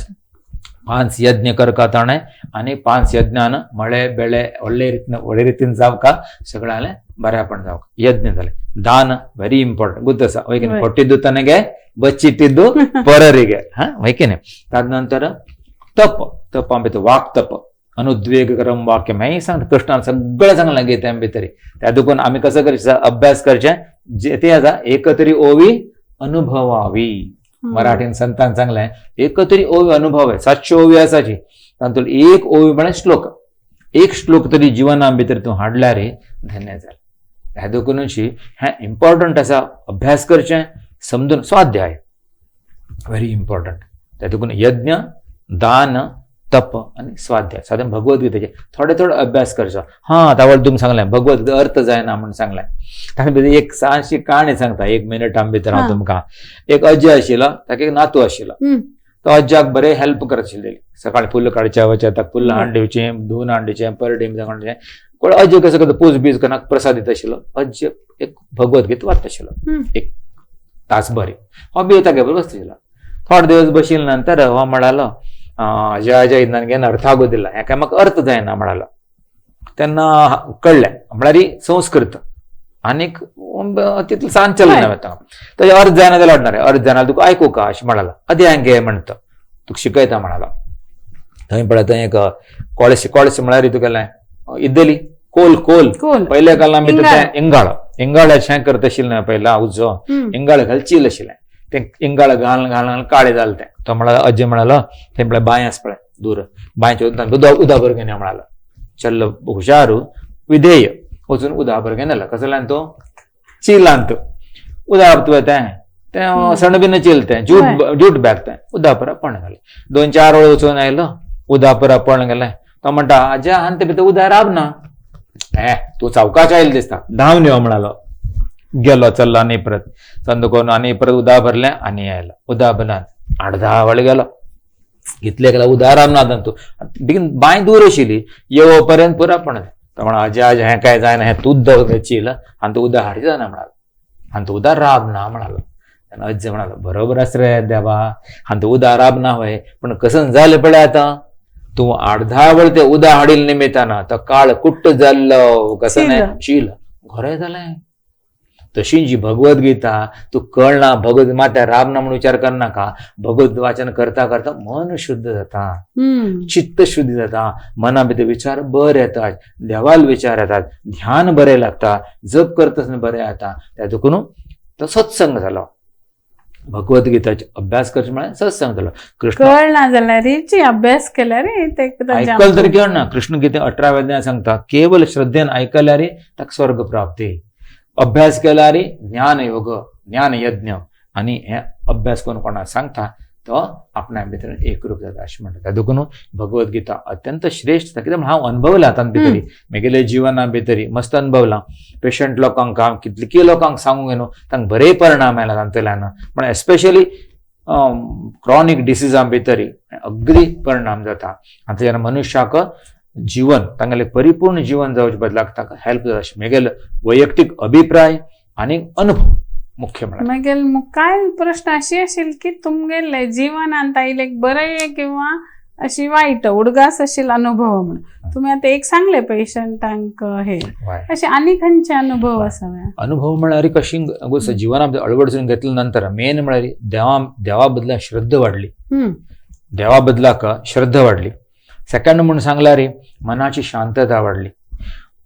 5 यज्ञ करका ताणें आनी 5 यज्ञान मळे बेळे व्हडले रितीन व्हडले रितीन जावका, सगळ्यांले बऱ्यापण जावका. यज्ञ जाले. दान व्हेरी इम्पॉर्टंट ಗೊತ್ತು आसा वय की ಕೊಟ್ಟಿದ್ದು ತನಗೆ ಬಚ್ಚಿಟ್ಟಿದ್ದು ಪರರಿಗೆ. हा वय की नाही. त्यानंतर तप, तप आमी वाक तप, अनुद्वेगकरम वाक्य हेंय सांगता कृष्णान सगळें सांगलां गीते भितर. त्या देखून आमी कसं करचें अभ्यास करचें, जे ते आसा एकतरी ओवी अनुभवावी. मराठीन संतान सांगलें एकतरी ओवी अनुभव, 700 ओवी आसाची तातूंत एक ओवी म्हळ्यार श्लोक, एक श्लोक तरी जिवना भितर तूं हाडल्यार धन्य जालें. ह्या देखूनच हें इम्पॉर्टंट आसा अभ्यास करचें समजून. स्वाध्याय व्हेरी इम्पॉर्टंट. त्या देखून यज्ञ दान तप आनी स्वाध्याय साधारण भगवद्गीतेचे थोडे थोडे अभ्यास करचो. हा तावळ तुमकां सांगलें भगवद्गीते अर्थ जायना म्हूण सांगलें, ताणे भितर एक ल्हानशी काणी सांगता, 1 मिनिट आमी भितर हांव तुमकां. एक अज्जी आशिल्लो, ताका एक नातू आशिल्लो. तो अज्जाक बरें हेल्प करत आशिल्ली, सकाळी फुल्ल काडचें वचें, ताका फुल्ल हाडून दिवचें, धुवन हाडून दिवचें, परडे हाडून दिवचें. कोण अज्जी कसो करता पूज बीज करना प्रसाद दिता आशिल्लो. अज्जी एक भगवद्गीता वाचता आशिल्लो एक तास बरी, हो बी तागे बरोबर बसता आशिल्लो. थोडे दिवस बशिल्ले नंतर हो म्हणालो, अजय अजय ನನಗೇನು ಅರ್ಥ ಆಗೋದಿಲ್ಲ, ಯಾಕೆ म्हाका अर्थ जायना म्हणालो. तेन्ना कळ्ळें म्हळ्यार संस्कृत आनीक तितलें सान चलना वता, ताजे अर्थ जायना जाल्यार अडणार, अर्थ जायना तुका आयकूं का अशें म्हणालो. अदे हांगे म्हणटा तुका शिकयता म्हणालो. थंय पळय थंय एक कोळशे, कोळशे म्हळ्यार तुगेलें इद्दली कोल, कोल पयल्या काळान आमी तें इंगाळ, इंगाळाचें करता आशिल्लें पयला उजो इंगाळ घालचील आशिल्लें, तें इंगाळ घालून घालून काळें जालें तें. तो म्हणालो अज्जे म्हणालो थंय पळय बांय आसा पळय दूर, बांयच्या उदक उदक भरून घेवन म्हणालो. चल्लो हुशारू विधेय वचून उदक भरून घेवन आयलो. कसल्यान तो चिलान तो उदक तुवें तें तें सणबीन चिल तें जूट जूट बॅग तें उदक परत पण घालें. 2-4 वेळ वचून आयलो, उदा पुरा पळोवन गेलें. तो म्हणटा आज्या आनी ते भितर उदा राब ना, हे तूं सावकाश आयलो दिसता, धांवन यो म्हणालो. गेलो चल्लो आनी परत संद करून आनी परत उदा भरलें आनी आयलो. उदा भरला 8-10 वेळ गेलो, कितले गेला उदा राब ना तूं, बेगीन बांय दूर आशिल्ली, येवो पर्यंत पुरा पण. तो म्हणा आज्या आज्या हें काय जायना, हें तूंच दवर चील आनी तूं उदा हाडचें जायना म्हणालो, आनी तूं उदा राब ना म्हणालो. तेन्ना अज्ज म्हणालो बरोबर आसा रे देवा, आनी तूं उदा राब ना वय, पूण कसन जालें पळय आतां तूं 8-10 वेळ ते उदा हाडील निमित्तान तो काळ कुट्ट जाल्लो कसं शील घरे जालें. तशी जी भगवद्गीता तूं कळना, भगवत मात्या राबना म्हणून विचार करनाका, भगवत वाचन करता करता मन शुद्ध जाता, चित्त शुद्ध जाता, मना भितर विचार बरे येतात, देवाल विचार येतात, ध्यान बरें लागता, जप करता बरें येता. त्या देखून तो सत्संग जालो. भगवद्गीताचो अभ्यास करचो म्हळ्यार सत्संग जालो. कृष्ण कळना जाल्यार अभ्यास केल्यार आयकल तरी कळना. कृष्ण गीते 18व्या अध्यायात सांगता केवल श्रद्धेन आयकल्यार ताका स्वर्ग प्राप्ती, अभ्यास केल्यार ज्ञान योग ज्ञान यज्ञ, आनी हे अभ्यास करून कोणाक सांगता तो आपणा भितर एकरूप जाता अशें म्हणटा. देखून भगवद्गीता अत्यंत श्रेष्ठ. कित्याक हांव अनुभवला तातूंत भितरी म्हगेल्या जिवना भितरी मस्त अनुभवला. पेशंट लोकांक हांव कितले लोकांक सांगूंक न्हू तांकां बरे परिणाम आयला तातूंतल्यान, पण एस्पेशली क्रॉनीक डिसिजां भितरी अगदी परिणाम जाता. आनी जेन्ना मनुष्याक जीवन तांगेलें परिपूर्ण जीवन जावचे बदलाक ताका हेल्प जाता अशें म्हगेलो वैयक्तीक अभिप्राय आनी अनुभव मुख्य म्हळ्यार. मागीर मुखार प्रश्न अशी आशिल्ली की तुमगेले जिवनांत आयले बरें किंवा अशी वायट उडगास आशिल्लो अनुभव म्हणून तुम्ही आता एक सांगले पेशंटांक हे, असे आनी खंयचे अनुभव आसा? अनुभव म्हळ्यार कशी जिवनांत अळवडसून घेतल्या नंतर मेन म्हळ्यार देवा बदला श्रद्धा वाडली, देवा बदलाक श्रद्धा वाडली. सेकंड म्हणून सांगल्यार मनाची शांतता वाडली.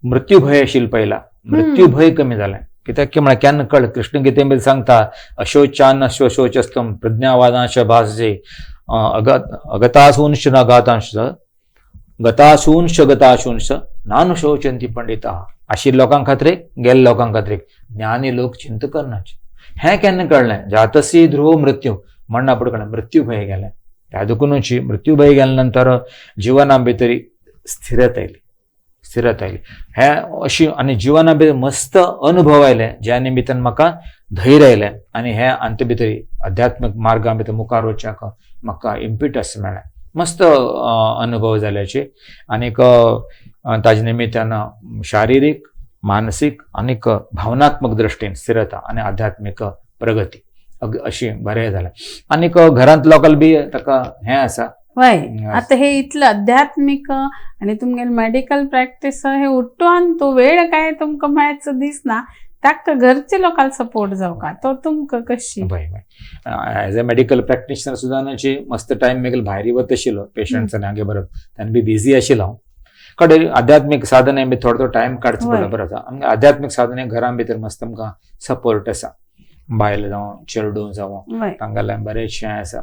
मृत्यू भय आशिल्लो पहिला, मृत्यू भय कमी जालें. कित्याक की म्हळ्यार केन्ना कळ कृष्ण गीते सांगता अशोचान अश्वशोचस्तम प्रज्ञावादांश भासजे अगतासूंश न गातांश गतासूंश गताशूंश नानुशोचंती पंडिता. आशिल्ल्या लोकांक खातीर गेल्ल्या लोकांक खातीर ज्ञानी लोक चिंता करनाचे. हें केन्ना कळ्ळें जातसी ध्रुव मृत्यू म्हणना पड कळ्ळें मृत्यू भय गेलें. त्या देखूनच मृत्यू भय गेल्या नंतर जिवना भितरी स्थिरता आयली, स्थिरता आयली. हे अशी आनी जिवना भितर मस्त अनुभव आयले ज्या निमित्तान म्हाका धैर्य आयलें आनी हे आमचे भितर अध्यात्मीक मार्गा भितर मुखार वचपाक म्हाका इम्पिटस मेळ्ळें. मस्त अनुभव जाल्याचे आनीक ताजे निमित्तान शारिरीक मानसीक आनीक भावनात्मक दृश्टीन स्थिरता आनी आध्यात्मीक प्रगती अशी बरें जालें. आनीक घरांत लोकांक बी ताका हें आसा. वय आता हे इतलं आध्यात्मिक आणि तुमगेले मेडिकल प्रॅक्टिस हे उठून तो वेळ काय तुमकां मेळचो दिसना, ताका घरचे लोकांक सपोर्ट जावका तो तुमकां कशी? बरें एज अ मेडिकल प्रॅक्टिशनर सुद्दां मस्त टायम मेगेल भायर वत आशिल्लो पेशंट्स आनी हांगे बरोबर तेन्ना बी बिझी आशिल्लो हांव. कडे आध्यात्मीक साधने बी थोडो थोडो टायम काडचो पडलो बरो आसा. आमकां आध्यात्मीक साधने घरां भितर मस्त आमकां सपोर्ट आसा, बायल जावं चेडूं जावं तांगेलें बरेंचशें आसा,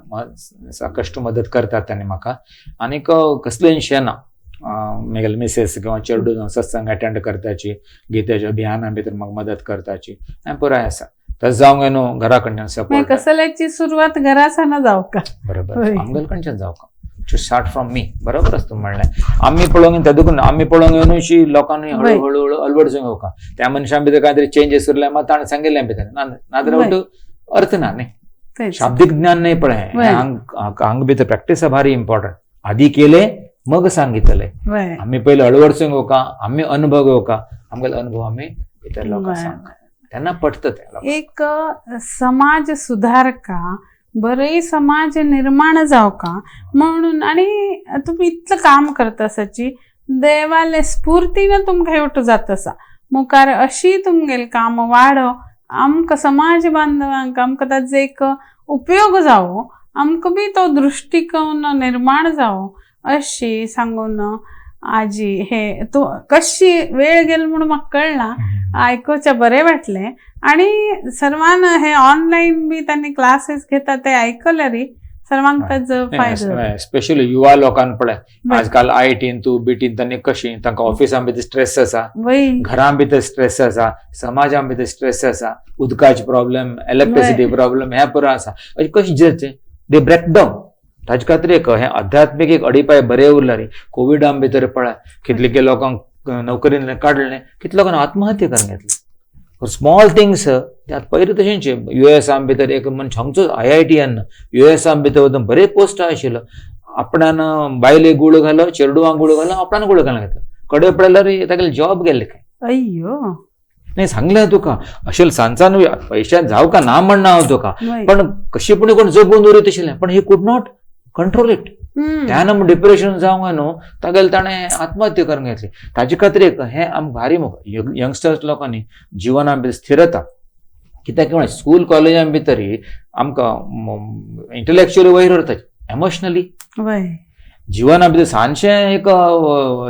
साकश्ट मदत करतात तांणी म्हाका. आनीक कसलेंशें ना म्हगेले मिसेस किंवा चेडूं जावं सत्संग अटेंड करताची, गीतेच्या अभियाना भितर म्हाका मदत करताची हें पुराय आसा. तशें जावंक न्हू घरा कडच्यान सपोर्ट. कसल्याची सुरवात घरा सावन जावका, बरोबर, आमगेले कडच्यान जावका, टू स्टार्ट फ्रॉम मी. बरोबर आसा तूं म्हणलें. आमी पळोवंक त्या देखून आमी पळोवंक येवनूशी लोकांनी हळू हळू हळू अलवडसून येवका त्या मनशां भितर कांय तरी चेंजीस उरले मात ताणें सांगिल्लें भितर नाजाल्यार अर्थ ना न्ही. शाब्दीक ज्ञान न्ही पळय हांग भितर प्रॅक्टीस भारी इम्पॉर्टंट. आदी केले मग सांगितले. आमी पयले अळवडसून घेवका, आमी अनुभव घेवका, आमगेले अनुभव आमी भितर लोकांक सांगता तेन्ना पटता तें. एक समाज सुधारका बरे समाज निर्माण जावका म्हणून आणि तुम्ही इतलं काम करता आसाची देवाले स्फूर्तीन तुमकां हेवटो जाता आसा मुखार अशी तुमगेले काम वाडो, आमकां समाज बांधवांक आमकां ताजो एक उपयोग जावो, आमकां बी तो दृश्टिकोन निर्माण जावो अशी सांगून आजी हे तो कशी वेळ गेल म्हणून म्हाका कळना, आयकुच्या बरें वाटलें. आणि सर्वांना हे ऑनलाईन बी त्यांनी क्लासेस घेतात ते ऐकल्यार सर्वांक ताजो फायदो. स्पेशली युवा लोकांक पळय आजकाल आयटीन तूं बीटीन तांणी कशी तांकां ऑफिसान भितर स्ट्रेस आसा, घरां भितर स्ट्रेस आसा, समाजां भितर स्ट्रेस आसा, उदकाचे प्रॉब्लेम, इलेक्ट्रिसिटी प्रॉब्लेम हे पुरो आसा. अशें कशें जाता they break down. ताजे खातीर एक हें आध्यात्मीक एक अडिपाय बरें उरला रे. कोविडान भितर पळय कितले लोकांक नोकरीन काडलें, कितले लोकांनी आत्महत्या करून घेतली. स्मॉल थिंग्स पयलीं तशेंच युएसान भितर एक मनशांचो IITN युएसान भितर वचून बरे पोस्ट आशिल्लो, आपणान बायले गुळ घालो, चेडवांक गुळ घालो, आपणान गुळ घालून घेतलो. कडे पळयल्यार तागेले जॉब गेल्ले काय. अय्यो. नाही सांगलें तुका, अशें सान पैशान जावं का ना म्हणना हांव तुका, पण कशी पण कोण जगून उरीत आशिल्लें, पण he could not control it. त्यान डिप्रेशन जावंक न्हू तागेले ताणें आत्महत्या करून घेतली. ताजे खातीर एक हें आमकां भारी यंगस्टर्स लोकांनी जिवना भितर स्थिरता कित्याक म्हणल्यार स्कूल कॉलेजां भितर आमकां इंटलेक्च्युअली वयर उरता, एमोशनली जिवना भितर सानशें एक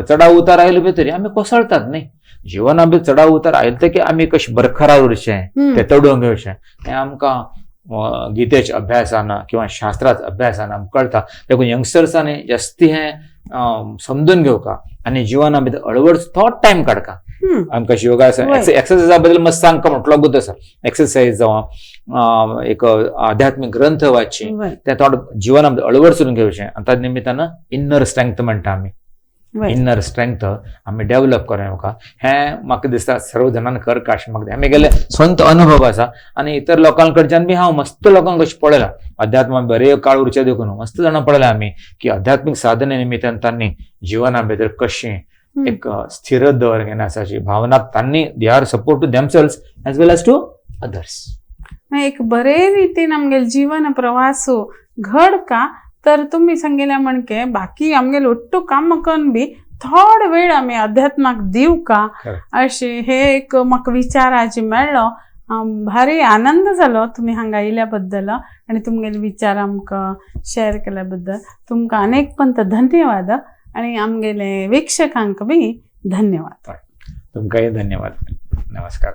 चडाव उतार आयले भितर आमी कोसळतात न्ही. जिवना भितर चडाव उतार आयले की आमी कशें बरखरार उरचें, तें तडोवन घेवचें, हें आमकां गीतेच्या अभ्यासान किंवा शास्त्राच्या अभ्यासान आमकां कळटा. देखून यंगस्टर्सांनी जास्ती हें समजून घेवका आनी जिवना भितर अळवडच थोडो टायम काडका. आमकां योगासन एक्सरसाइजा बद्दल मस्त सांगका म्हटलो गुद आसा, एक्सरसाइज जावं एक आध्यात्मीक ग्रंथ वाचचे, ते थोडो जिवना भितर अळवडसून घेवचें. आनी ताच्या निमित्तान इनर स्ट्रेंथ म्हणटा आमी, इनर स्ट्रेंथ आमी डेव्हलप करूं. हें म्हाका दिसता सर्व जाणांनी करका अशें म्हाका म्हगेले स्वंत अनुभव आसा आनी इतर लोकां कडच्यान बी हांव मस्त लोकांक अशें पळयलां. अध्यात्मान बरे काळ उरचे देखून मस्त जाणां पळयलां आमी की आध्यात्मीक साधने निमित्तान तांणी जिवना भितर कशें एक स्थिर दवर घेण्याची भावना तांणी, they are support to themselves as well as to others. एक बरे रीतीन आमगेले जीवन प्रवासो घड का तर तुम्ही सांगितल्या म्हणके बाकी आमगेले ಒಟ್ಟು काम करून बी थोड वेळ आमी अध्यात्माक दिव का अशें हे एक म्हाका विचार आज मेळ्ळो. भारी आनंद जालो तुमी हांगा आयिल्ल्या बद्दल आनी तुमगेले विचार आमकां शेअर केल्या बद्दल तुमकां अनेक पंत धन्यवाद आनी आमगेले वीक्षकांक बी धन्यवाद. तुमकांय धन्यवाद. नमस्कार.